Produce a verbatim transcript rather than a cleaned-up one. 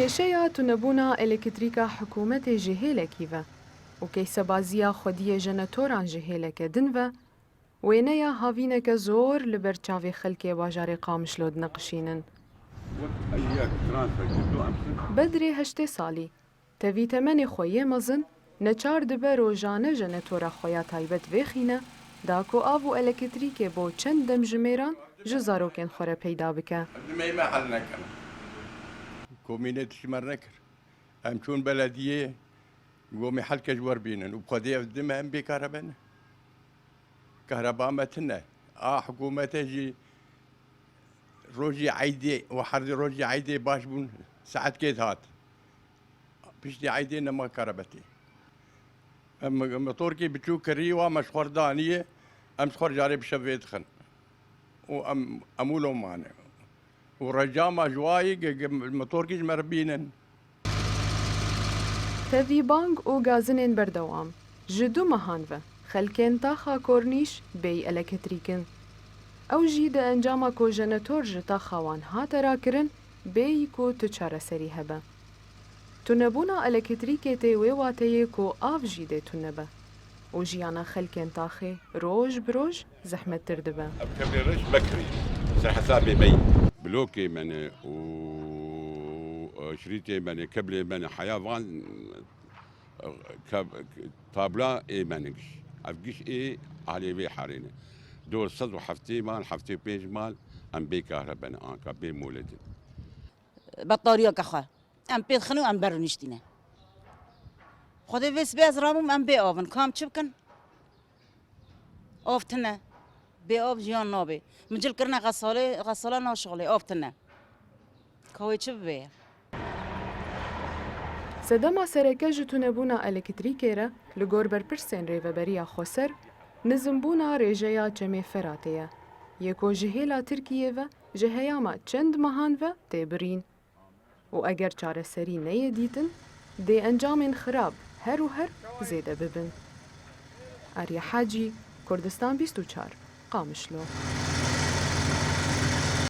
Kêşeya tunebûna elektrîka hikûmetê ji hêlekî ve û keysebaziya xwediyê jenetoran ji hêleke din ve, wêneya havîneke zor li ber çavê xelkê bajarê Qamişlo dineqişînin. Bedrê heştê salî, tevî temenê xwe yê mezin, neçar dibe rojane jenetora xwe ya taybet vêxîne, da ku av û elektrîkê bo çend demjimêran ji zarokên xwe re peyda bike. Dimeyê me hel nekin. Komînê tişt ji me re nekir. Em çûn belediyê, gomê helke ji wer bînin û bi xwedê ev dime em bê kahrebe ne. Kahreba me tune. A hikûmete jî rojî eydê û herdê rojî eydê baş bûn, saetkê dihat. Piştî eydê nema karebetê. Em motorkî biçûk kirî wa me ji xwe re daniyê, em ji xwe re carê bi şevê dixin. Û em, em wilo mane. Û recama ji wayî ge-, ge-, motorkî ji me re bînin. Tevî bang û gazinên berdewam. Ji du mehan ve xelkên taxa Kornîş bêyî elektrîk in. Ew jî di encama ku jenetor ji taxa wan hate rakirin, bêyî ku tu çareserî hebe. Tunebûna elektrîkê tê wê wateyê ku av jî dê tune be û jiyana xelkên taxê roj bi roj zehmettir dibe. Ev keblê reş mekirî ser hesabê me yî. Blokê me ne û şirîtê me ne, keblê me ne, heya van, e, keb-, tabla ê me ne giş. Ev giş ê alê vê herê ne. Dor sed û heftê mal, heftê û pênc mal em bê kahrebe ne anka, bê moledin. Betariyeke xwe em pê dixin û em ber niştîne. Xwedê vê sibê ez rabûm, em bê av in. Ka em çi bikin? Av tune. Bê av jiyan nabe. Min cil kirine xesalê, xesala naşixulê. Av tune. Ka wê çi bibe? Sedema sereke ji tunebûna elektrîkê re li gor berpirsên Rêveberiya Xweser nizimbûna rêjeya Çemê Feratê ye. Yê ku ji hêla Tirkiyê ve ji heyama çend mehan ve tê birîn. Û eger çareserî neyê dîtin, dê encamên xirab her û her zêde bibin. Arya Hacî, Kurdistan bîst û çar, Qamişlo.